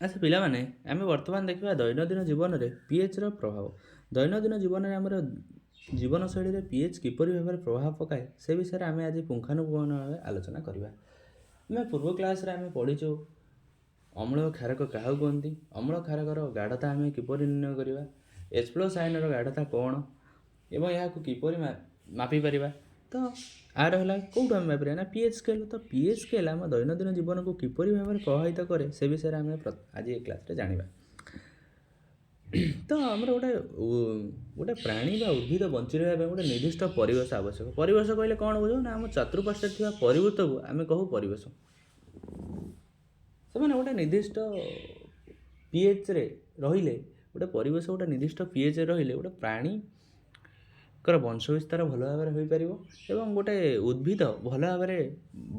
ଆଚ୍ଛା ପିଲାମାନେ, ଆମେ ବର୍ତ୍ତମାନ ଦେଖିବା ଦୈନନ୍ଦିନ ଜୀବନରେ ପିଏଚ୍ର ପ୍ରଭାବ। ଦୈନନ୍ଦିନ ଜୀବନରେ ଆମର ଜୀବନଶୈଳୀରେ ପିଏଚ୍ କିପରି ଭାବରେ ପ୍ରଭାବ ପକାଏ, ସେ ବିଷୟରେ ଆମେ ଆଜି ପୁଙ୍ଖାନୁପୁଙ୍ଖ ଭାବେ ଆଲୋଚନା କରିବା। ଆମେ ପୂର୍ବ କ୍ଲାସ୍ରେ ଆମେ ପଢ଼ିଛୁ ଅମ୍ଳ କ୍ଷାରକ କାହାକୁ କୁହନ୍ତି, ଅମ୍ଳ କ୍ଷାରକର ଗାଢ଼ତା ଆମେ କିପରି ନିର୍ଣ୍ଣୟ କରିବା, ଏଚ୍ ପ୍ଲସ୍ ଆୟନର ଗାଢ଼ତା କ'ଣ ଏବଂ ଏହାକୁ କିପରି ମାପିପାରିବା। ତ ଆର ହେଲା କେଉଁଠୁ ଆମେ ମାପିପାରିବା ନା ପିଏଚ୍ ସ୍କେଲ୍। ତ ପିଏଚ୍ ସ୍କେଲ୍ ଆମ ଦୈନନ୍ଦିନ ଜୀବନକୁ କିପରି ଭାବରେ ପ୍ରଭାବିତ କରେ, ସେ ବିଷୟରେ ଆମେ ଆଜି ଏ କ୍ଲାସ୍ରେ ଜାଣିବା। ତ ଆମର ଗୋଟେ ପ୍ରାଣୀ ବା ଉଦ୍ଭିଦ ବଞ୍ଚି ରହିବା ପାଇଁ ଗୋଟେ ନିର୍ଦ୍ଦିଷ୍ଟ ପରିବେଶ ଆବଶ୍ୟକ। ପରିବେଶ କହିଲେ କ'ଣ ବୁଝ ନା ଆମ ଚତୁଃପାର୍ଶ୍ୱରେ ଥିବା ପରିବୃତ୍ତକୁ ଆମେ କହୁ ପରିବେଶ। ସେମାନେ ଗୋଟେ ନିର୍ଦ୍ଦିଷ୍ଟ ପିଏଚ୍ରେ ରହିଲେ, ଗୋଟେ ପରିବେଶ ଗୋଟେ ନିର୍ଦ୍ଦିଷ୍ଟ ପିଏଚ୍ରେ ରହିଲେ ଗୋଟେ ପ୍ରାଣୀଙ୍କର ବଂଶ ବିସ୍ତାର ଭଲ ଭାବରେ ହୋଇପାରିବ ଏବଂ ଗୋଟେ ଉଦ୍ଭିଦ ଭଲ ଭାବରେ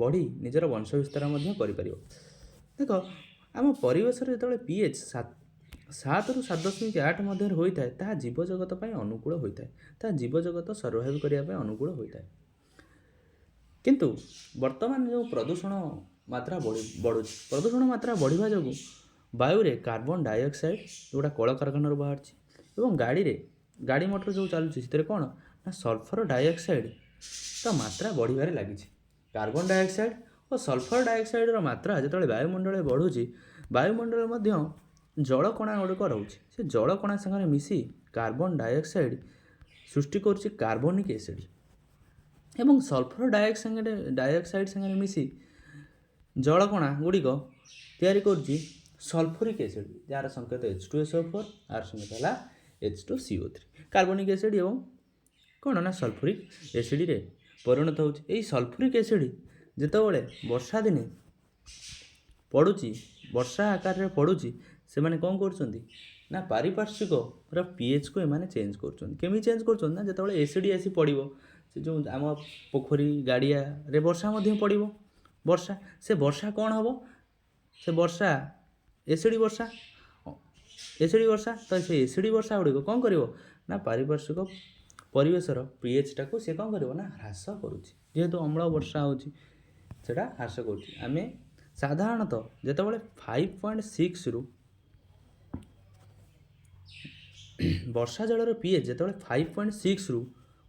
ବଢ଼ି ନିଜର ବଂଶ ବିସ୍ତାର ମଧ୍ୟ କରିପାରିବ। ଦେଖ, ଆମ ପରିବେଶରେ ଯେତେବେଳେ ପିଏଚ୍ 7ରୁ 7.8 ମଧ୍ୟରେ ହୋଇଥାଏ, ତାହା ଜୀବଜଗତ ପାଇଁ ଅନୁକୂଳ ହୋଇଥାଏ। ତାହା ଜୀବଜଗତ ସର୍ଭାଇଭ୍ କରିବା ପାଇଁ ଅନୁକୂଳ ହୋଇଥାଏ। କିନ୍ତୁ ବର୍ତ୍ତମାନ ଯେଉଁ ପ୍ରଦୂଷଣ ମାତ୍ରା ବଢ଼ୁଛି, ପ୍ରଦୂଷଣ ମାତ୍ରା ବଢ଼ିବା ଯୋଗୁଁ ବାୟୁରେ କାର୍ବନ ଡାଇଅକ୍ସାଇଡ଼ ଯେଉଁଟା କଳକାରଖାନାରୁ ବାହାରୁଛି ଏବଂ ଗାଡ଼ି ମଟର ଯେଉଁ ଚାଲୁଛି, ସେଥିରେ କ'ଣ ନା ସଲଫର ଡାଇଅକ୍ସାଇଡ଼ ତା ମାତ୍ରା ବଢ଼ିବାରେ ଲାଗିଛି। କାର୍ବନ ଡାଇଅକ୍ସାଇଡ଼ ଓ ସଲଫର ଡାଇଅକ୍ସାଇଡ଼ର ମାତ୍ରା ଯେତେବେଳେ ବାୟୁମଣ୍ଡଳରେ ବଢ଼ୁଛି, ବାୟୁମଣ୍ଡଳରେ ମଧ୍ୟ ଜଳକଣା ଗୁଡ଼ିକ ରହୁଛି। ସେ ଜଳକଣା ସାଙ୍ଗରେ ମିଶି କାର୍ବନ ଡାଇଅକ୍ସାଇଡ଼ ସୃଷ୍ଟି କରୁଛି କାର୍ବନିକ୍ ଏସିଡ଼ ଏବଂ ସଲଫର ଡାଇଅକ୍ସାଇଡ଼ ସାଙ୍ଗରେ ମିଶି ଜଳକଣା ଗୁଡ଼ିକ ତିଆରି କରୁଛି ସଲଫରିକ୍ ଏସିଡ଼, ଯାହାର ସଂକେତ H2SO4, ଆର ସଂକେତ ହେଲା H2CO3। Carbonic acid ଏବଂ କ'ଣ ନା ସଲଫରିକ୍ ଏସିଡ଼ରେ ପରିଣତ ହେଉଛି। ଏଇ ସଲଫରିକ୍ ଏସିଡ଼ ଯେତେବେଳେ ବର୍ଷା ଦିନେ ପଡ଼ୁଛି, ବର୍ଷା ଆକାରରେ ପଡ଼ୁଛି, ସେମାନେ କ'ଣ କରୁଛନ୍ତି ନା ପାରିପାର୍ଶ୍ୱିକର ପିଏଚ୍କୁ ଏମାନେ ଚେଞ୍ଜ କରୁଛନ୍ତି। କେମିତି ଚେଞ୍ଜ କରୁଛନ୍ତି ନା ଯେତେବେଳେ ଏସିଡ଼ ଆସି ପଡ଼ିବ, ସେ ଯେଉଁ ଆମ ପୋଖରୀ ଗାଡ଼ିଆରେ ବର୍ଷା ମଧ୍ୟ ପଡ଼ିବ, ବର୍ଷା ସେ ବର୍ଷା କ'ଣ ହେବ? ସେ ବର୍ଷା ଏସିଡ଼ ବର୍ଷା, ଏସିଡ଼ ବର୍ଷା। ତ ସେ ଏସିଡ଼ ବର୍ଷା ଗୁଡ଼ିକ କ'ଣ କରିବ ନା ପାରିପାର୍ଶ୍ୱିକ ପରିବେଶର ପିଏଚ୍ଟାକୁ ସେ କ'ଣ କରିବ ନା ହ୍ରାସ କରୁଛି। ଯେହେତୁ ଅମ୍ଳ ବର୍ଷା ହେଉଛି, ସେଇଟା ହ୍ରାସ କରୁଛି। ଆମେ ସାଧାରଣତଃ ଯେତେବେଳେ 5.6ରୁ ବର୍ଷା ଜଳର ପିଏଚ୍ ଯେତେବେଳେ 5.6ରୁ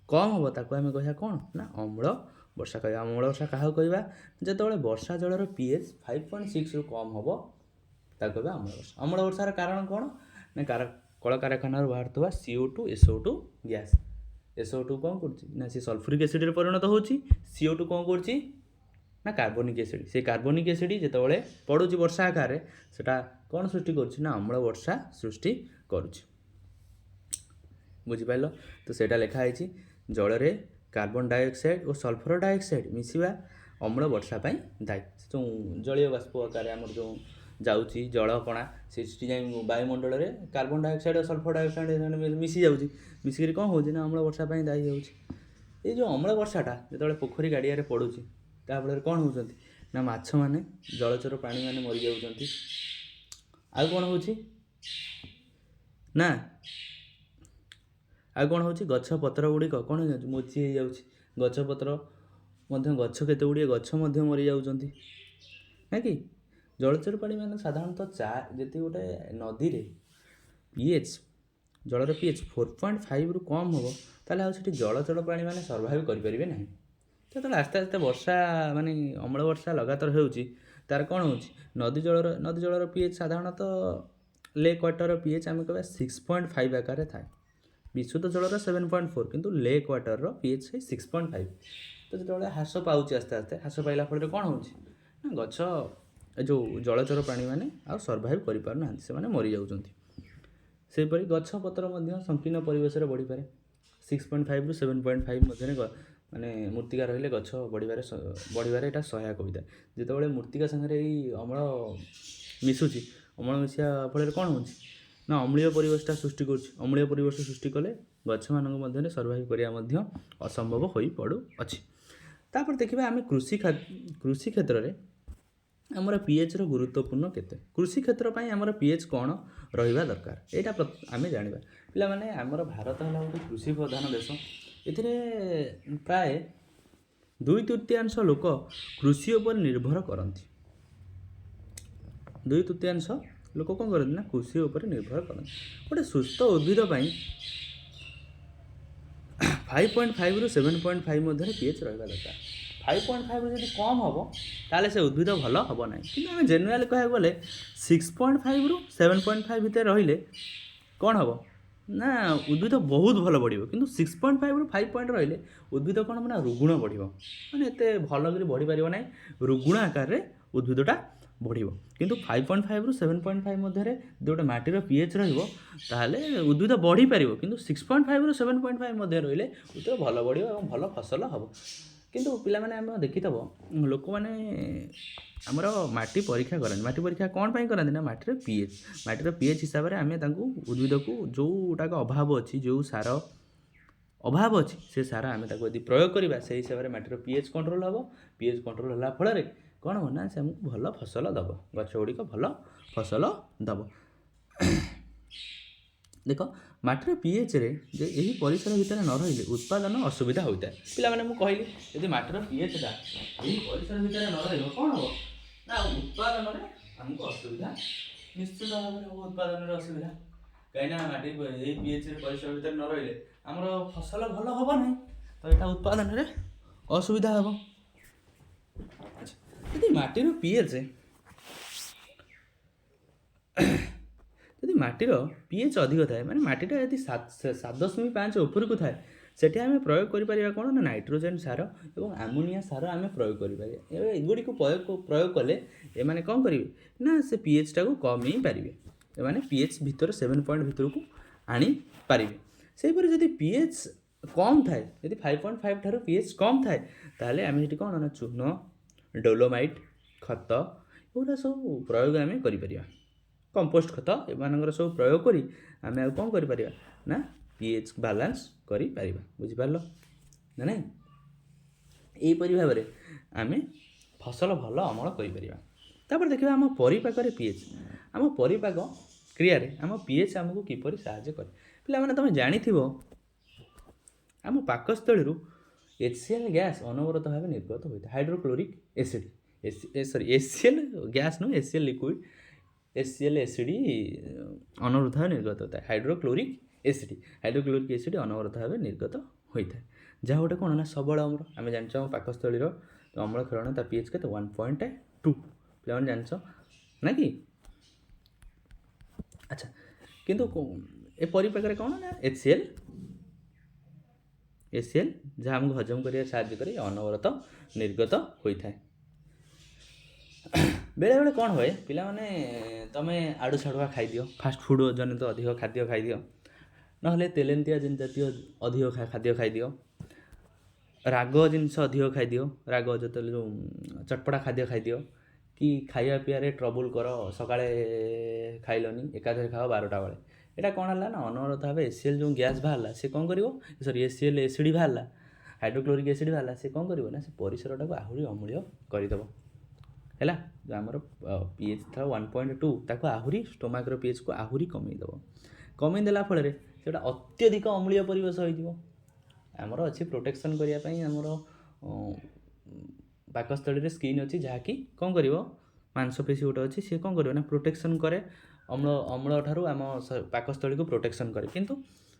କମ୍ ହେବ, ତାକୁ ଆମେ କହିବା କ'ଣ ନା ଅମ୍ଳ ବର୍ଷା କହିବା। ଅମ୍ଳ ବର୍ଷା କାହାକୁ କହିବା? ଯେତେବେଳେ ବର୍ଷା ଜଳର ପିଏଚ୍ 5.6ରୁ କମ୍ ହେବ, ତାକୁ କହିବା ଅମ୍ଳ ବର୍ଷା। ଅମ୍ଳ ବର୍ଷାର କାରଣ କ'ଣ ନା କଳକାରଖାନାରୁ ବାହାରୁଥିବା CO2, SO2 gas. SO2 କ'ଣ କରୁଛି ନା ସେ ସଲଫ୍ୟୁରିକ୍ ଏସିଡ଼ରେ ପରିଣତ ହେଉଛି। ସିଓ2 କ'ଣ କରୁଛି ନା କାର୍ବନିକ୍ ଏସିଡ଼। ସେ କାର୍ବନିକ୍ ଏସିଡ଼ ଯେତେବେଳେ ପଡ଼ୁଛି ବର୍ଷା ଆକାରରେ, ସେଟା କ'ଣ ସୃଷ୍ଟି କରୁଛି ନା ଅମ୍ଳ ବର୍ଷା ସୃଷ୍ଟି କରୁଛି। ବୁଝିପାରିଲ ତ? ସେଇଟା ଲେଖା ହେଇଛି, ଜଳରେ କାର୍ବନ ଡାଇଅକ୍ସାଇଡ଼ ଓ ସଲଫର ଡାଇଅକ୍ସାଇଡ଼ ମିଶିବା ଅମ୍ଳ ବର୍ଷା ପାଇଁ ଦାୟୀ। ସେ ଯେଉଁ ଜଳୀୟ ବାଷ୍ପ ଆକାରରେ ଆମର ଯେଉଁ ଯାଉଛି ଜଳକଣା, ସେଠି ଯାଇ ବାୟୁମଣ୍ଡଳରେ କାର୍ବନ ଡାଇଅକ୍ସାଇଡ଼ ଓ ସଲଫର ଡାଇଅକ୍ସାଇଡ଼ ମିଶି ଯାଉଛି। ମିଶିକିରି କ'ଣ ହେଉଛି ନା ଅମ୍ଳ ବର୍ଷା ପାଇଁ ଦାୟୀ ହେଉଛି। ଏଇ ଯେଉଁ ଅମ୍ଳ ବର୍ଷାଟା ଯେତେବେଳେ ପୋଖରୀ ଗାଡ଼ିଆରେ ପଡ଼ୁଛି, ତା ଫଳରେ କ'ଣ ହେଉଛନ୍ତି ନା ମାଛମାନେ, ଜଳଚର ପ୍ରାଣୀମାନେ ମରିଯାଉଛନ୍ତି। ଆଉ କ'ଣ ହେଉଛି ନା ଆଉ କ'ଣ ହେଉଛି, ଗଛ ପତ୍ର ଗୁଡ଼ିକ କ'ଣ ହେଇଯାଉଛି? ମୋଚି ହେଇଯାଉଛି। ଗଛ ପତ୍ର ମଧ୍ୟ, ଗଛ କେତେ ଗୁଡ଼ିଏ ଗଛ ମଧ୍ୟ ମରିଯାଉଛନ୍ତି ନା କି। ଜଳଚର ପ୍ରାଣୀମାନେ ସାଧାରଣତଃ ଯଦି ଗୋଟେ ନଦୀରେ ପିଏଚ୍, ଜଳର ପିଏଚ୍ 4.5ରୁ କମ୍ ହେବ, ତାହେଲେ ଆଉ ସେଠି ଜଳଚର ପ୍ରାଣୀମାନେ ସର୍ଭାଇଭ୍ କରିପାରିବେ ନାହିଁ। ଯେତେବେଳେ ଆସ୍ତେ ଆସ୍ତେ ବର୍ଷା ମାନେ ଅମ୍ଳ ବର୍ଷା ଲଗାତାର ହେଉଛି, ତାର କ'ଣ ହେଉଛି, ନଦୀ ଜଳର ପିଏଚ୍ ସାଧାରଣତଃ ଲେକ୍ ୱାଟରର ପିଏଚ୍ ଆମେ କହିବା 6.5 ଆକାରରେ ଥାଏ। ବିଶୁଦ୍ଧ ଜଳର 7.4, କିନ୍ତୁ ଲେକ୍ ୱାଟରର ପିଏଚ୍ ସେଇ 6.5। ତ ଯେତେବେଳେ ହ୍ରାସ ପାଉଛି, ଆସ୍ତେ ଆସ୍ତେ ହ୍ରାସ ପାଇଲା ଫଳରେ କ'ଣ ହେଉଛି ନା ଗଛ, ଏ ଯେଉଁ ଜଳଚର ପ୍ରାଣୀମାନେ ଆଉ ସର୍ଭାଇଭ୍ କରିପାରୁନାହାନ୍ତି, ସେମାନେ ମରିଯାଉଛନ୍ତି। ସେହିପରି ଗଛ ପତ୍ର ମଧ୍ୟ ସଂକୀର୍ଣ୍ଣ ପରିବେଶରେ ବଢ଼ିପାରେ। 6.5ରୁ 7.5 ମଧ୍ୟରେ ମାନେ ମୃତ୍ତିକା ରହିଲେ ଗଛ ବଢ଼ିବାରେ ଏଇଟା ସହାୟକ ହୋଇଥାଏ। ଯେତେବେଳେ ମୃତ୍ତିକା ସାଙ୍ଗରେ ଏଇ ଅମ୍ଳ ମିଶୁଛି, ଅମ୍ଳ ମିଶିବା ଫଳରେ କ'ଣ ହେଉଛି ନା ଅମ୍ଳୀୟ ପରିବେଶଟା ସୃଷ୍ଟି କରୁଛି। ଅମ୍ଳୀୟ ପରିବେଶ ସୃଷ୍ଟି କଲେ ଗଛମାନଙ୍କ ମଧ୍ୟରେ ସର୍ଭାଇଭ୍ କରିବା ମଧ୍ୟ ଅସମ୍ଭବ ହୋଇପଡ଼ୁଅଛି। ତାପରେ ଦେଖିବା ଆମେ କୃଷି କ୍ଷେତ୍ରରେ ଆମର ପିଏଚ୍ର ଗୁରୁତ୍ୱପୂର୍ଣ୍ଣ କେତେ, କୃଷି କ୍ଷେତ୍ର ପାଇଁ ଆମର ପିଏଚ୍ କ'ଣ ରହିବା ଦରକାର, ଏଇଟା ଆମେ ଜାଣିବା। ପିଲାମାନେ, ଆମର ଭାରତ ହେଲା ଗୋଟେ କୃଷି ପ୍ରଧାନ ଦେଶ। ଏଥିରେ ପ୍ରାୟ 2/3 ଲୋକ କୃଷି ଉପରେ ନିର୍ଭର କରନ୍ତି। 2/3 ଲୋକ କ'ଣ କରନ୍ତି ନା କୃଷି ଉପରେ ନିର୍ଭର କରନ୍ତି। ଗୋଟେ ସୁସ୍ଥ ଉଦ୍ଭିଦ ପାଇଁ 5.5ରୁ 7.5 ମଧ୍ୟରେ ପି ଏଚ୍ ରହିବା ଦରକାର। 5.5ରୁ ଯଦି କମ୍ ହେବ, ତାହେଲେ ସେ ଉଦ୍ଭିଦ ଭଲ ହେବ ନାହିଁ। କିନ୍ତୁ ଆମେ ଜେନେରାଲି କହିବାକୁ ଗଲେ 6.5ରୁ 7.5 ଭିତରେ ରହିଲେ କ'ଣ ହେବ ନା ଉଦ୍ଭିଦ ବହୁତ ଭଲ ବଢ଼ିବ। କିନ୍ତୁ 6.5ରୁ 5 ପଏଣ୍ଟ ରହିଲେ ଉଦ୍ଭିଦ କ'ଣ ହେବ ନା ରୁଗ୍ଣ ବଢ଼ିବ, ମାନେ ଏତେ ଭଲ କରି ବଢ଼ିପାରିବ ନାହିଁ, ରୁଗ୍ଣ ଆକାରରେ ଉଦ୍ଭିଦଟା ବଢ଼ିବ। କିନ୍ତୁ 5.5ରୁ 7.5 ମଧ୍ୟରେ ଯଦି ଗୋଟେ ମାଟିର ପି ଏଚ୍ ରହିବ, ତାହେଲେ ଉଦ୍ଭିଦ ବଢ଼ିପାରିବ। କିନ୍ତୁ 6.5ରୁ 7.5 ମଧ୍ୟରେ ରହିଲେ ଉଦ୍ଭିଦ ଭଲ ବଢ଼ିବ ଏବଂ ଭଲ ଫସଲ ହେବ। କିନ୍ତୁ ପିଲାମାନେ, ଆମେ ଦେଖିଥିବ, ଲୋକମାନେ ଆମର ମାଟି ପରୀକ୍ଷା କରନ୍ତି। ମାଟି ପରୀକ୍ଷା କ'ଣ ପାଇଁ କରନ୍ତି ନା ମାଟିର ପି ଏଚ୍ ହିସାବରେ ଆମେ ତାଙ୍କୁ ଉଦ୍ଭିଦକୁ ଯେଉଁଟାକ ଅଭାବ ଅଛି, ଯେଉଁ ସାର ଅଭାବ ଅଛି, ସେ ସାର ଆମେ ତାକୁ ଯଦି ପ୍ରୟୋଗ କରିବା, ସେଇ ହିସାବରେ ମାଟିର ପି ଏଚ୍ କଣ୍ଟ୍ରୋଲ୍ ହେବ। ପି ଏଚ୍ କଣ୍ଟ୍ରୋଲ୍ ହେଲା ଫଳରେ କ'ଣ ହେବ ନା ସେ ଆମକୁ ଭଲ ଫସଲ ଦେବ, ଗଛ ଗୁଡ଼ିକ ଭଲ ଫସଲ ଦେବ। ଦେଖ, ମାଟିର ପି ଏଚ୍ରେ ଯେ ଏହି ପରିସର ଭିତରେ ନ ରହିଲେ ଉତ୍ପାଦନ ଅସୁବିଧା ହୋଇଥାଏ। ପିଲାମାନେ, ମୁଁ କହିଲି, ଯଦି ମାଟିର ପି ଏଚ୍ଟା ଏହି ପରିସର ଭିତରେ ନ ରହିବ, କ'ଣ ହେବ ନା ଉତ୍ପାଦନରେ ଆମକୁ ଅସୁବିଧା ନିଶ୍ଚିତ ଭାବରେ ହେବ। ଉତ୍ପାଦନରେ ଅସୁବିଧା କାହିଁକିନା ମାଟି ଏହି ପି ଏଚ୍ରେ ପରିସର ଭିତରେ ନ ରହିଲେ ଆମର ଫସଲ ଭଲ ହେବ ନାହିଁ। ତ ଏଇଟା ଉତ୍ପାଦନରେ ଅସୁବିଧା ହେବ। ଆଚ୍ଛା, ଯଦି ମାଟିର ପି ଏଚ୍ ଅଧିକ ଥାଏ, ମାନେ ମାଟିଟା ଯଦି 7.5 ଉପରକୁ ଥାଏ, ସେଠି ଆମେ ପ୍ରୟୋଗ କରିପାରିବା କ'ଣ ନା ନାଇଟ୍ରୋଜେନ୍ ସାର ଏବଂ ଆମୋନିଆ ସାର ଆମେ ପ୍ରୟୋଗ କରିପାରିବା। ଏବେ ଏଗୁଡ଼ିକୁ ପ୍ରୟୋଗ କଲେ ଏମାନେ କ'ଣ କରିବେ ନା ସେ ପି ଏଚ୍ଟାକୁ କମେଇ ପାରିବେ। ଏମାନେ ପି ଏଚ୍ ଭିତରେ 7 ପଏଣ୍ଟ ଭିତରକୁ ଆଣିପାରିବେ। ସେହିପରି ଯଦି ପି ଏଚ୍ କମ୍ ଥାଏ, ଯଦି 5.5 ଠାରୁ ପି ଏଚ୍ କମ୍ ଥାଏ, ତାହେଲେ ଆମେ ସେଠି କ'ଣ ନା ଚୂନ, ଡୋଲୋମାଇଟ୍ ଖତ, ଏଗୁଡ଼ା ସବୁ ପ୍ରୟୋଗ ଆମେ କରିପାରିବା। କମ୍ପୋଷ୍ଟ ଖତ, ଏମାନଙ୍କର ସବୁ ପ୍ରୟୋଗ କରି ଆମେ ଆଉ କ'ଣ କରିପାରିବା ନା ପି ଏଚ୍ ବାଲାନ୍ସ କରିପାରିବା। ବୁଝିପାରିଲ ନା ନାଇଁ? ଏହିପରି ଭାବରେ ଆମେ ଫସଲ ଭଲ ଅମଳ କରିପାରିବା। ତାପରେ ଦେଖିବା ଆମ ପରିପାକରେ ପି ଏଚ୍, ଆମ ପରିପାକ କ୍ରିୟାରେ ଆମ ପି ଏଚ୍ ଆମକୁ କିପରି ସାହାଯ୍ୟ କରେ। ପିଲାମାନେ, ତୁମେ ଜାଣିଥିବ, ଆମ ପାକସ୍ଥଳୀରୁ HCl gas ଅନବରତ ଭାବେ ନିର୍ଗତ ହୋଇଥାଏ। Hydrochloric acid, sorry, HCl gas ନୁହେଁ, HCl liquid, HCl acid ଅନବରତ ଭାବେ ନିର୍ଗତ ହୋଇଥାଏ। ହାଇଡ୍ରୋକ୍ଲୋରିକ୍ ଏସିଡ଼ ଅନବରତ ଭାବେ ନିର୍ଗତ ହୋଇଥାଏ, ଯାହା ଗୋଟେ କ'ଣ ନା ସବଳ ଅମ୍ଳ। ଆମେ ଜାଣିଛୁ, ଆମ ପାକସ୍ଥଳୀର ଅମ୍ଳ କ୍ଷରଣ, ତା ପି ଏଚ୍ କେତେ? 1.2। ପିଲାମାନେ, ଜାଣିଛ ନା କି? ଆଚ୍ଛା, କିନ୍ତୁ ଏ ପରିପାକରେ କ'ଣ ନା HCl ଯାହା ଆମକୁ ହଜମ କରିବାରେ ସାହାଯ୍ୟ କରେ, ଅନବରତ ନିର୍ଗତ ହୋଇଥାଏ। ବେଳେବେଳେ କ'ଣ ହୁଏ ପିଲାମାନେ, ତମେ ଆଡ଼ୁ ସାଡ଼ୁଆ ଖାଇଦିଅ, ଫାଷ୍ଟଫୁଡ଼୍ ଜନିତ ଅଧିକ ଖାଦ୍ୟ ଖାଇଦିଅ, ନହେଲେ ତେଲେନ୍ତିଆ ଜାତୀୟ ଅଧିକ ଖାଦ୍ୟ ଖାଇଦିଅ, ରାଗ ଜିନିଷ ଅଧିକ ଖାଇଦିଅ, ରାଗ ଯେତେବେଳେ ଯେଉଁ ଚଟପଟା ଖାଦ୍ୟ ଖାଇଦିଅ, କି ଖାଇବା ପିଇବାରେ ଟ୍ରବୁଲ୍ କର, ସକାଳେ ଖାଇଲନି, ଏକାଥରେ ଖାଅ 12ଟା ବେଳେ। ଏଇଟା କ'ଣ ହେଲା ନା ଅନବରତ ଭାବେ HCl ଯେଉଁ ଗ୍ୟାସ୍ ବାହାରିଲା, ସେ କ'ଣ କରିବ? ସରି, HCl acid ବାହାରିଲା, ହାଇଡ୍ରୋକ୍ଲୋରିକ୍ ଏସିଡ଼ ବାହାରିଲା, ସେ କ'ଣ କରିବ ନା ସେ ପରିସରଟାକୁ ଆହୁରି ଅମ୍ଳୀୟ କରିଦେବ। ହେଲା, ଯେଉଁ ଆମର ପି ଏଚ୍ ଥିଲା 1.2, ତାକୁ ଆହୁରି ଷ୍ଟୋମାକ୍ର ପି ଏଚ୍କୁ ଆହୁରି କମେଇ ଦେବ। କମେଇ ଦେଲା ଫଳରେ ସେଇଟା ଅତ୍ୟଧିକ ଅମ୍ଳୀୟ ପରିବେଶ ହୋଇଯିବ। ଆମର ଅଛି ପ୍ରୋଟେକ୍ସନ୍ କରିବା ପାଇଁ, ଆମର ପାକସ୍ଥଳୀରେ ସ୍କିନ୍ ଅଛି, ଯାହାକି କ'ଣ କରିବ, ମାଂସପେଶୀ ଗୋଟେ ଅଛି, ସିଏ କ'ଣ କରିବ ନା ପ୍ରୋଟେକ୍ସନ୍ କରେ, ଅମ୍ଳ ଠାରୁ ଆମ ପାକସ୍ଥଳୀକୁ ପ୍ରୋଟେକ୍ସନ୍ କରେ। କିନ୍ତୁ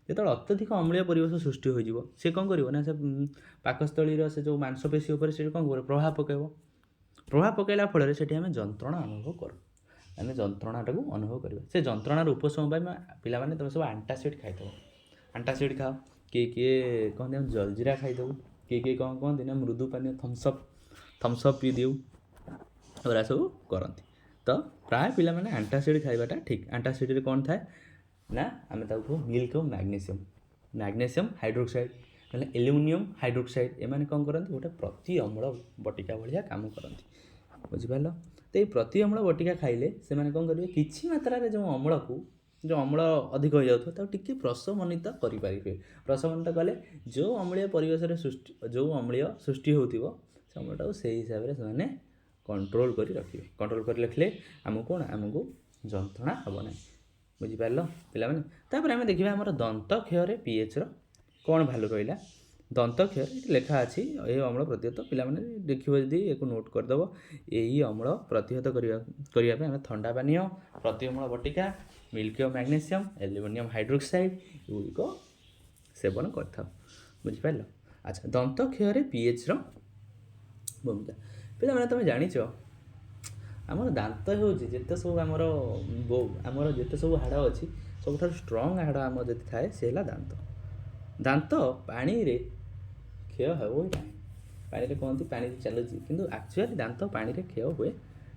ଯେତେବେଳେ ଅତ୍ୟଧିକ ଅମ୍ଳୀୟ ପରିବେଶ ସୃଷ୍ଟି ହୋଇଯିବ, ସେ କ'ଣ କରିବ ନା ସେ ପାକସ୍ଥଳୀର ସେ ଯେଉଁ ମାଂସପେଶୀ ଉପରେ ସେ କ'ଣ କରିବ? ପ୍ରଭାବ ପକାଇବ। ପ୍ରଭାବ ପକାଇଲା ଫଳରେ ସେଠି ଆମେ ଯନ୍ତ୍ରଣା ଅନୁଭବ କରୁ। ଆମେ ଯନ୍ତ୍ରଣାଟାକୁ ଅନୁଭବ କରିବା। ସେ ଯନ୍ତ୍ରଣାର ଉପଶମ ପାଇଁ ପିଲାମାନେ, ତୁମେ ସବୁ ଆଣ୍ଟାସିଡ଼୍ ଖାଇଥିବ। ଆଣ୍ଟାସିଡ଼୍ ଖାଅ। କିଏ କିଏ କହନ୍ତି ଆମେ ଜଲଜିରା ଖାଇଦେବୁ। କିଏ କିଏ କ'ଣ କହନ୍ତି ନା ମୃଦୁ ପାନୀୟ ଥମ୍ସଅପ୍ ପିଇ ଦେଉ। ଏଗୁଡ଼ା ସବୁ କରନ୍ତି। ତ ପ୍ରାୟ ପିଲାମାନେ ଆଣ୍ଟାସିଡ଼୍ ଖାଇବାଟା ଠିକ୍। ଆଣ୍ଟାସିଡ଼୍ରେ କ'ଣ ଥାଏ ନା ଆମେ ତାକୁ କହୁ milk of magnesium, magnesium hydroxide ନହେଲେ ଆଲୁମିନିୟମ୍ ହାଇଡ୍ରୋକ୍ସାଇଡ଼୍। ଏମାନେ କ'ଣ କରନ୍ତି? ଗୋଟେ ପ୍ରତି ଅମ୍ଳ ବଟିକା ଭଳିଆ କାମ କରନ୍ତି। ବୁଝିପାରିଲ ତ? ଏଇ ପ୍ରତି ଅମ୍ଳ ବଟିକା ଖାଇଲେ ସେମାନେ କ'ଣ କରିବେ? କିଛି ମାତ୍ରାରେ ଯେଉଁ ଅମ୍ଳ ଅଧିକ ହୋଇଯାଉଥିବ, ତାକୁ ଟିକେ ପ୍ରଶମନିତ କରିପାରିବେ। ପ୍ରଶମନିତ କଲେ ଯେଉଁ ଅମ୍ଳୀୟ ପରିବେଶରେ ସୃଷ୍ଟି, ଯେଉଁ ଅମ୍ଳୀୟ ସୃଷ୍ଟି ହେଉଥିବ, ସେ ଅମ୍ଳଟାକୁ ସେଇ ହିସାବରେ ସେମାନେ କଣ୍ଟ୍ରୋଲ୍ କରି ରଖିବେ। କଣ୍ଟ୍ରୋଲ୍ କରି ରଖିଲେ ଆମକୁ କ'ଣ, ଆମକୁ ଯନ୍ତ୍ରଣା ହେବ ନାହିଁ। ବୁଝିପାରିଲ ପିଲାମାନେ? ତାପରେ ଆମେ ଦେଖିବା ଆମର ଦନ୍ତ କ୍ଷୟରେ ପି ଏଚ୍ର କ'ଣ ଭାଲ୍ୟୁ ରହିଲା। ଦନ୍ତକ୍ଷୟରେ ଏଠି ଲେଖା ଅଛି ଏହି ଅମ୍ଳ ପ୍ରତିହତ। ପିଲାମାନେ ଦେଖିବ ଯଦି ୟାକୁ ନୋଟ୍ କରିଦେବ। ଏହି ଅମ୍ଳ ପ୍ରତିହତ କରିବା ପାଇଁ ଆମେ ଥଣ୍ଡା ପାନୀୟ, ପ୍ରତିଅମ୍ଳ ବଟିକା, milk of magnesium, aluminium hydroxide ଏଗୁଡ଼ିକ ସେବନ କରିଥାଉ। ବୁଝିପାରିଲ? ଆଚ୍ଛା, ଦନ୍ତକ୍ଷୟରେ ପିଏଚ୍ର ଭୂମିକା। ପିଲାମାନେ, ତୁମେ ଜାଣିଛ, ଆମର ଦାନ୍ତ ହେଉଛି ଯେତେ ସବୁ ଆମର ଆମର ଯେତେ ସବୁ ହାଡ଼ ଅଛି, ସବୁଠାରୁ ଷ୍ଟ୍ରଙ୍ଗ ହାଡ଼ ଆମର ଯଦି ଥାଏ, ସେ ହେଲା ଦାନ୍ତ। ଦାନ୍ତ ପାଣିରେ କ୍ଷୟ ହେବ ନାହିଁ। ପାଣିରେ କହନ୍ତି ପାଣିରେ ଚାଲୁଛି, କିନ୍ତୁ ଆକ୍ଚୁଆଲି ଦାନ୍ତ ପାଣିରେ କ୍ଷୟ ହୁଏ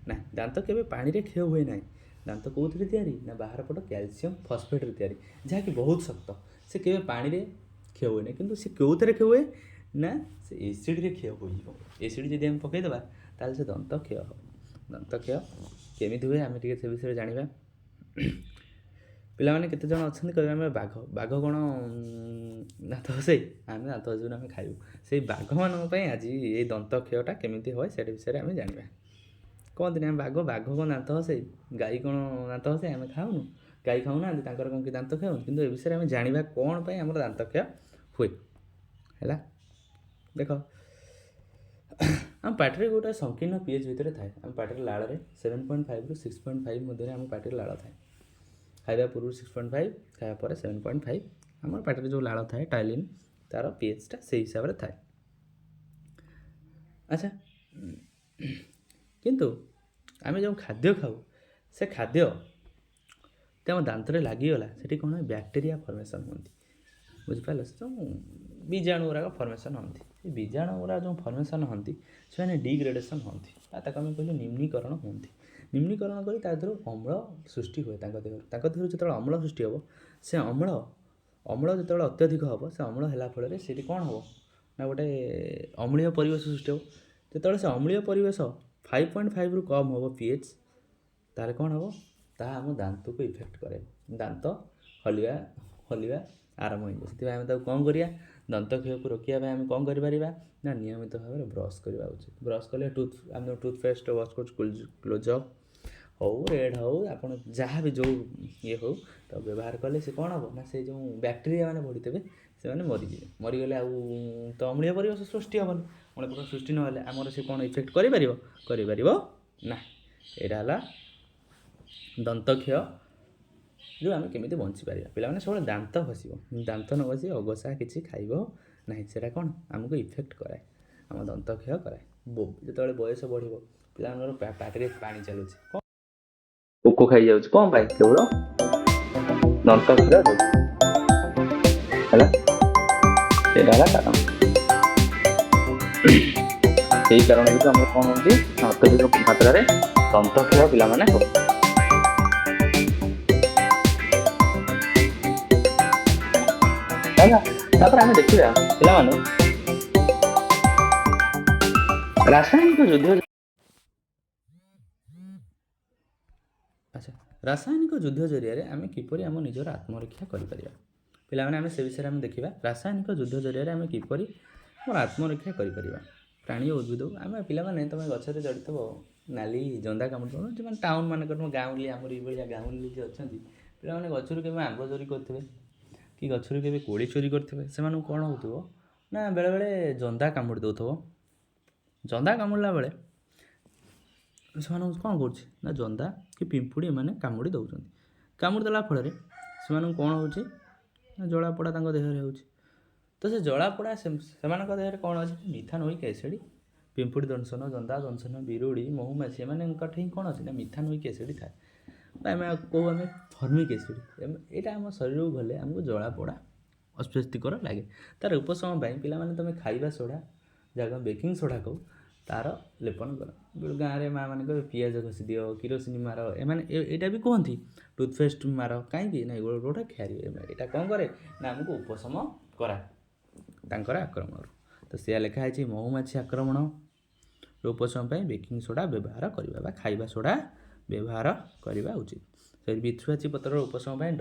ନାହିଁ। ଦାନ୍ତ କେବେ ପାଣିରେ କ୍ଷୟ ହୁଏ ନାହିଁ। ଦାନ୍ତ କେଉଁଥିରେ ତିଆରି ନା ବାହାର ପଟ କ୍ୟାଲସିୟମ୍ ଫସ୍ଫେଟ୍ରେ ତିଆରି, ଯାହାକି ବହୁତ ଶକ୍ତ। ସେ କେବେ ପାଣିରେ କ୍ଷୟ ହୁଏ ନାହିଁ, କିନ୍ତୁ ସେ କେଉଁଥିରେ କ୍ଷୟ ହୁଏ ନା ସେ ଏସିଡ଼୍ରେ କ୍ଷୟ ହୋଇଯିବ। ଏସିଡ଼୍ ଯଦି ଆମେ ପକାଇଦେବା, ତାହେଲେ ସେ ଦନ୍ତ କ୍ଷୟ ହେବ। ଦନ୍ତ କ୍ଷୟ କେମିତି ହୁଏ, ଆମେ ଟିକେ ସେ ବିଷୟରେ ଜାଣିବା। ପିଲାମାନେ କେତେ ଜଣ ଅଛନ୍ତି କହିବେ, ଆମେ ବାଘ, ବାଘ କ'ଣ ଦାନ୍ତ ଘଷେ? ଆମେ ଦାନ୍ତ ଘଷିବୁନି, ଆମେ ଖାଇବୁ। ସେଇ ବାଘମାନଙ୍କ ପାଇଁ ଆଜି ଏଇ ଦନ୍ତ କ୍ଷୟଟା କେମିତି ହୁଏ, ସେଇଟା ବିଷୟରେ ଆମେ ଜାଣିବା। କହନ୍ତିନି ଆମେ ବାଘ, ବାଘ କ'ଣ ଦାନ୍ତ ଘଷେ? ଗାଈ କ'ଣ ଦାନ୍ତ ଘଷେ? ଆମେ ଖାଉନୁ, ଗାଈ ଖାଉନାହାନ୍ତି, ତାଙ୍କର କ'ଣ କି ଦାନ୍ତ କ୍ଷୟ ହେଉନି? କିନ୍ତୁ ଏ ବିଷୟରେ ଆମେ ଜାଣିବା, କ'ଣ ପାଇଁ ଆମର ଦାନ୍ତ କ୍ଷୟ ହୁଏ। ହେଲା, ଦେଖ, ଆମ ପାଟିରେ ଗୋଟେ ସଂକୀର୍ଣ୍ଣ ପିଏଚ୍ ଭିତରେ ଥାଏ। ଆମ ପାଟିର ଲାଳରେ 7.5ରୁ 6.5 ମଧ୍ୟରେ ଆମ ପାଟିରେ ଲାଳ ଥାଏ। ଖାଇବା ପୂର୍ବରୁ 6.5, ଖାଇବା ପରେ 7.5। ଆମର ପାଟିରେ ଯେଉଁ ଲାଳ ଥାଏ, ଟାଇଲିନ୍, ତା'ର ପିଏଚ୍ଟା ସେଇ ହିସାବରେ ଥାଏ। ଆଚ୍ଛା, କିନ୍ତୁ ଆମେ ଯେଉଁ ଖାଦ୍ୟ ଖାଉ, ସେ ଖାଦ୍ୟ ଆମ ଦାନ୍ତରେ ଲାଗିଗଲା, ସେଠି କ'ଣ ହୁଏ? ବ୍ୟାକ୍ଟେରିଆ ଫର୍ମେସନ୍ ହୁଅନ୍ତି। ବୁଝିପାରିଲ? ସେ ଯେଉଁ ବୀଜାଣୁ ଗୁଡ଼ାକ ଫର୍ମେସନ୍ ହୁଅନ୍ତି, ସେ ବୀଜାଣୁ ଗୁଡ଼ା ଯେଉଁ ଫର୍ମେସନ୍ ହୁଅନ୍ତି, ସେମାନେ ଡିଗ୍ରେଡେସନ୍ ହୁଅନ୍ତି ବା ତାକୁ ଆମେ କହିଲେ ନିମ୍ନୀକରଣ ହୁଅନ୍ତି। ନିମ୍ନୀକରଣ କରି ତା ଦେହରୁ ଅମ୍ଳ ସୃଷ୍ଟି ହୁଏ ତାଙ୍କ ଦେହରୁ। ତାଙ୍କ ଦେହରୁ ଯେତେବେଳେ ଅମ୍ଳ ସୃଷ୍ଟି ହେବ, ସେ ଅମ୍ଳ ଯେତେବେଳେ ଅତ୍ୟଧିକ ହେବ, ସେ ଅମ୍ଳ ହେଲା ଫଳରେ ସେଠି କ'ଣ ହେବ ନା ଗୋଟେ ଅମ୍ଳୀୟ ପରିବେଶ ସୃଷ୍ଟି ହେବ। ଯେତେବେଳେ ସେ ଅମ୍ଳୀୟ ପରିବେଶ 5.5ରୁ କମ୍ ହେବ ପିଏଚ୍, ତାହେଲେ କ'ଣ ହେବ? ତାହା ଆମ ଦାନ୍ତକୁ ଇଫେକ୍ଟ କରେ। ଦାନ୍ତ ହଲିବା ଆରମ୍ଭ ହେଇଯିବ। ସେଥିପାଇଁ ଆମେ ତାକୁ କ'ଣ କରିବା? ଦନ୍ତ କ୍ଷୟକୁ ରୋକିବା ପାଇଁ ଆମେ କ'ଣ କରିପାରିବା ନା ନିୟମିତ ଭାବରେ ବ୍ରସ୍ କରିବା ଉଚିତ। ବ୍ରସ୍ କଲେ ଆମେ ଟୁଥପେଷ୍ଟ ବ୍ରସ୍ କରୁଛୁ, କ୍ଲୋଜଅପ୍ ହଉ, ରେଡ଼୍ ହଉ, ଆପଣ ଯାହା ବି ଯେଉଁ ଇଏ ହଉ, ତ ବ୍ୟବହାର କଲେ ସେ କ'ଣ ହେବ ନା ସେ ଯେଉଁ ବ୍ୟାକ୍ଟେରିଆ ମାନେ ବଢ଼ିଥିବେ, ସେମାନେ ମରିଯିବେ। ମରିଗଲେ ଆଉ ତ ଅମ୍ଳୀୟ ପରିବେଶ ସୃଷ୍ଟି ହେବନି। ଅମ୍ଳୀୟ ପରିବେଶ ସୃଷ୍ଟି ନହେଲେ ଆମର ସେ କ'ଣ ଇଫେକ୍ଟ କରିପାରିବ? କରିପାରିବ ନା। ଏଇଟା ହେଲା ଦନ୍ତକ୍ଷୟ ଯେଉଁ ଆମେ କେମିତି ବଞ୍ଚିପାରିବା। ପିଲାମାନେ, ସବୁବେଳେ ଦାନ୍ତ ଘଷିବ। ଦାନ୍ତ ନ ଘଷି ଅଘଷା କିଛି ଖାଇବ ନାହିଁ। ସେଇଟା କ'ଣ ଆମକୁ ଇଫେକ୍ଟ କରାଏ, ଆମ ଦନ୍ତ କ୍ଷୟ କରାଏ। ଯେତେବେଳେ ବୟସ ବଢ଼ିବ, ପିଲାମାନଙ୍କର ପାଟିରେ ପାଣି ଚାଲୁଛି, କ'ଣ ପୋକ ଖାଇଯାଉଛି, କ'ଣ ପାଇଁ? କେବଳ ଦନ୍ତ କ୍ଷୟ ଯୋଗୁଁ। ହେଲା, ସେଇଟା ହେଲା କାରଣ। ସେଇ କାରଣ ଯୋଗୁଁ ଆମର କ'ଣ ହେଉଛି ନା ଅତ୍ୟଧିକ ମାତ୍ରାରେ ଦନ୍ତ କ୍ଷୟ ପିଲାମାନେ ହେବ। ହେଲା, ତାପରେ ଆମେ ଦେଖିବା ପିଲାମାନେ, ରାସାୟନିକ ଯୁଦ୍ଧ। ଆଚ୍ଛା, ରାସାୟନିକ ଯୁଦ୍ଧ ଜରିଆରେ ଆମେ କିପରି ଆମ ନିଜର ଆତ୍ମରକ୍ଷା କରିପାରିବା? ପିଲାମାନେ, ଆମେ ସେ ବିଷୟରେ ଆମେ ଦେଖିବା। ରାସାୟନିକ ଯୁଦ୍ଧ ଜରିଆରେ ଆମେ କିପରି ଆମର ଆତ୍ମରକ୍ଷା କରିପାରିବା ପ୍ରାଣୀ ଓ ଉଦ୍ଭିଦକୁ। ଆମେ ପିଲାମାନେ, ତୁମେ ଗଛରେ ଚଢ଼ିଥିବ, ନାଲି ଜନ୍ଦା କାମୁଡ଼ିଥିବ। ଯେଉଁମାନେ ଟାଉନ୍ ମାନଙ୍କର, ଗାଉଁଲି, ଆମର ଏଇଭଳିଆ ଗାଉଁଲି ଯିଏ ଅଛନ୍ତି ପିଲାମାନେ, ଗଛରୁ କେବେ ଆମ୍ବ ଚୋରି କରିଥିବେ କି ଗଛରୁ କେବେ କୋଳି ଚୋରି କରିଥିବେ, ସେମାନଙ୍କୁ କ'ଣ ହେଉଥିବ ନା ବେଳେବେଳେ ଜନ୍ଦା କାମୁଡ଼ି ଦେଉଥିବ। ଜନ୍ଦା କାମୁଡ଼ିଲା ବେଳେ ସେମାନଙ୍କୁ କ'ଣ କରୁଛି ନା ଜନ୍ଦା କି ପିମ୍ପୁଡ଼ି ଏମାନେ କାମୁଡ଼ି ଦେଉଛନ୍ତି। କାମୁଡ଼ି ଦେଲା ଫଳରେ ସେମାନଙ୍କୁ କ'ଣ ହେଉଛି ନା ଜଳାପୋଡ଼ା ତାଙ୍କ ଦେହରେ ହେଉଛି। ତ ସେ ଜଳାପୋଡ଼ା ସେମାନଙ୍କ ଦେହରେ କ'ଣ ଅଛି? ମିଥାନୋଇକ୍ ଏସିଡ଼୍। ପିମ୍ପୁଡ଼ି ଦଂଶନ, ଜନ୍ଦା ଦଂଶନ, ବିରୁଡ଼ି, ମହୁମାଛି ଏମାନଙ୍କ ଠେଇଁ କ'ଣ ଅଛି ନା ମିଥାନୋଇକ୍ ଏସିଡ଼୍ ଥାଏ ବା ଆମେ କହୁ ଆମେ ଫର୍ମିକ୍ ଏସିଡ଼୍। ଏଇଟା ଆମ ଶରୀରକୁ ଗଲେ ଆମକୁ ଜଳାପୋଡ଼ା ଅସ୍ୱସ୍ତିକର ଲାଗେ। ତା'ର ଉପଶମ ପାଇଁ ପିଲାମାନେ, ତୁମେ ଖାଇବା ସୋଢ଼ା, ଯାହାକୁ ଆମେ ବେକିଂ ସୋଢ଼ା କହୁ, ତା'ର ଲେପନ କର। ଗାଁରେ ମା' ମାନେ କହିବେ, ପିଆଜ ଘଷି ଦିଅ, କିରୋସିନି ମାର, ଏମାନେ ଏଇଟା ବି କୁହନ୍ତି, ଟୁଥପେଷ୍ଟ ମାର। କାହିଁକି ନା ଏଗୁଡ଼ା ଗୋଟେ କ୍ଷାରୀୟ। ଏଇଟା କ'ଣ କରେ ନା ଆମକୁ ଉପଶମ କରାଏ ତାଙ୍କର ଆକ୍ରମଣରୁ। ତ ସେୟା ଲେଖା ହେଇଛି, ମହୁମାଛି ଆକ୍ରମଣ ଉପଶମ ପାଇଁ ବେକିଂ ସୋଡ଼ା ବ୍ୟବହାର କରିବା ବା ଖାଇବା ସୋଡ଼ା ବ୍ୟବହାର କରିବା ଉଚିତ। ସେ ବିଛୁଆତି ପତ୍ରର ଉପଶମ ପାଇଁ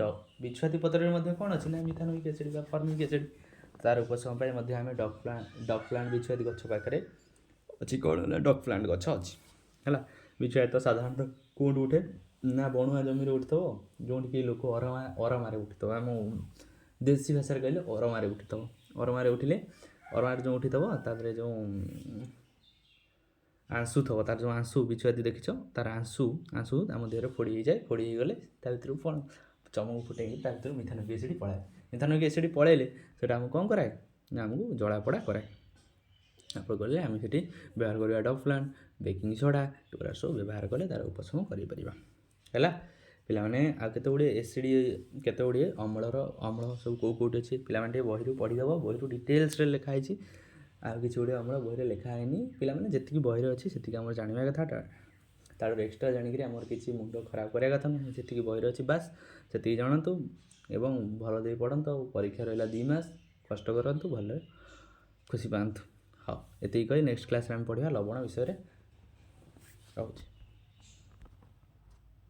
ବିଛୁଆତି ପତ୍ରରେ ମଧ୍ୟ କ'ଣ ଅଛି ନା ମିଥାନୋଇକ୍ ଏସିଡ଼୍ ବା ଫର୍ମିକ୍ ଏସିଡ଼୍। ତାର ଉପଶମ ପାଇଁ ମଧ୍ୟ ଆମେ ଡକ୍ ପ୍ଲାଣ୍ଟ, ବିଛୁଆତି ଗଛ ପାଖରେ ଅଛି କ'ଣ ନା ଡକ୍ ପ୍ଲାଣ୍ଟ ଗଛ ଅଛି। ହେଲା, ବିଛୁଆତି ତ ସାଧାରଣତଃ କେଉଁଠି ଉଠେ ନା ବଣୁଆ ଜମିରେ ଉଠିଥିବ, ଯେଉଁଠିକି ଲୋକ ଅରମାରେ ଉଠିଥିବ। ଆମ ଦେଶୀ ଭାଷାରେ କହିଲେ ଅରମାରେ ଉଠିଥିବ। ଅରମାରେ ଉଠିଲେ ଅରମାରେ ଯେଉଁ ଉଠିଥିବ, ତା ଦେହରେ ଯେଉଁ ଆଂଶୁ ଥିବ, ତାର ଯେଉଁ ଆଂଶୁ, ବିଛୁଆତି ଦେଖିଛ, ତାର ଆଂଶୁ ଆମ ଦେହରେ ଫୋଡ଼ି ହେଇଯାଏ। ଫୋଡ଼ି ହେଇଗଲେ ତା ଭିତରୁ କ'ଣ ଚମକୁ ଫୁଟେଇକି ତା ଭିତରୁ ମିଥାନୋଇକ୍ ଏସିଡ଼ ପଳାଏ। ମିଥାନୋଇକ୍ ଏସିଡ଼ ପଳେଇଲେ ସେଇଟା ଆମକୁ କ'ଣ କରାଏ ନା ଆମକୁ ଜଳାପୋଡ଼ା କରାଏ। ଆପଣ କଲେ ଆମେ ସେଠି ବ୍ୟବହାର କରିବା ଡଫଲାନ୍, ବେକିଂ ସୋଡ଼ା, ଏଗୁଡ଼ା ସବୁ ବ୍ୟବହାର କଲେ ତା'ର ଉପଶମ କରିପାରିବା। ହେଲା ପିଲାମାନେ? ଆଉ କେତେ ଗୁଡ଼ିଏ ଏସିଡ଼, କେତେ ଗୁଡ଼ିଏ ଅମ୍ଳର, ଅମ୍ଳ ସବୁ କେଉଁ କେଉଁଠି ଅଛି, ପିଲାମାନେ ଟିକେ ବହିରୁ ପଢ଼ିଦେବ। ବହିରୁ ଡିଟେଲ୍ସରେ ଲେଖା ହେଇଛି। ଆଉ କିଛି ଗୁଡ଼ିଏ ଅମ୍ଳ ବହିରେ ଲେଖା ହେଇନି। ପିଲାମାନେ, ଯେତିକି ବହିରେ ଅଛି ସେତିକି ଆମର ଜାଣିବା କଥା। ତାଠୁ ଏକ୍ସଟ୍ରା ଜାଣିକିରି ଆମର କିଛି ମୁଣ୍ଡ ଖରାପ କରିବା କଥା ନୁହେଁ। ଯେତିକି ବହିରେ ଅଛି ବାସ୍ ସେତିକି ଜାଣନ୍ତୁ ଏବଂ ଭଲ ଦେଇ ପଢ଼ନ୍ତୁ। ଆଉ ପରୀକ୍ଷା ରହିଲା 2 ମାସ, କଷ୍ଟ କରନ୍ତୁ, ଭଲରେ ଖୁସି ପାଆନ୍ତୁ। ହଉ, ଏତିକି କହି ନେକ୍ସଟ କ୍ଲାସ୍ରେ ଆମେ ପଢ଼ିବା ଲବଣ ବିଷୟରେ। ରହୁଛି।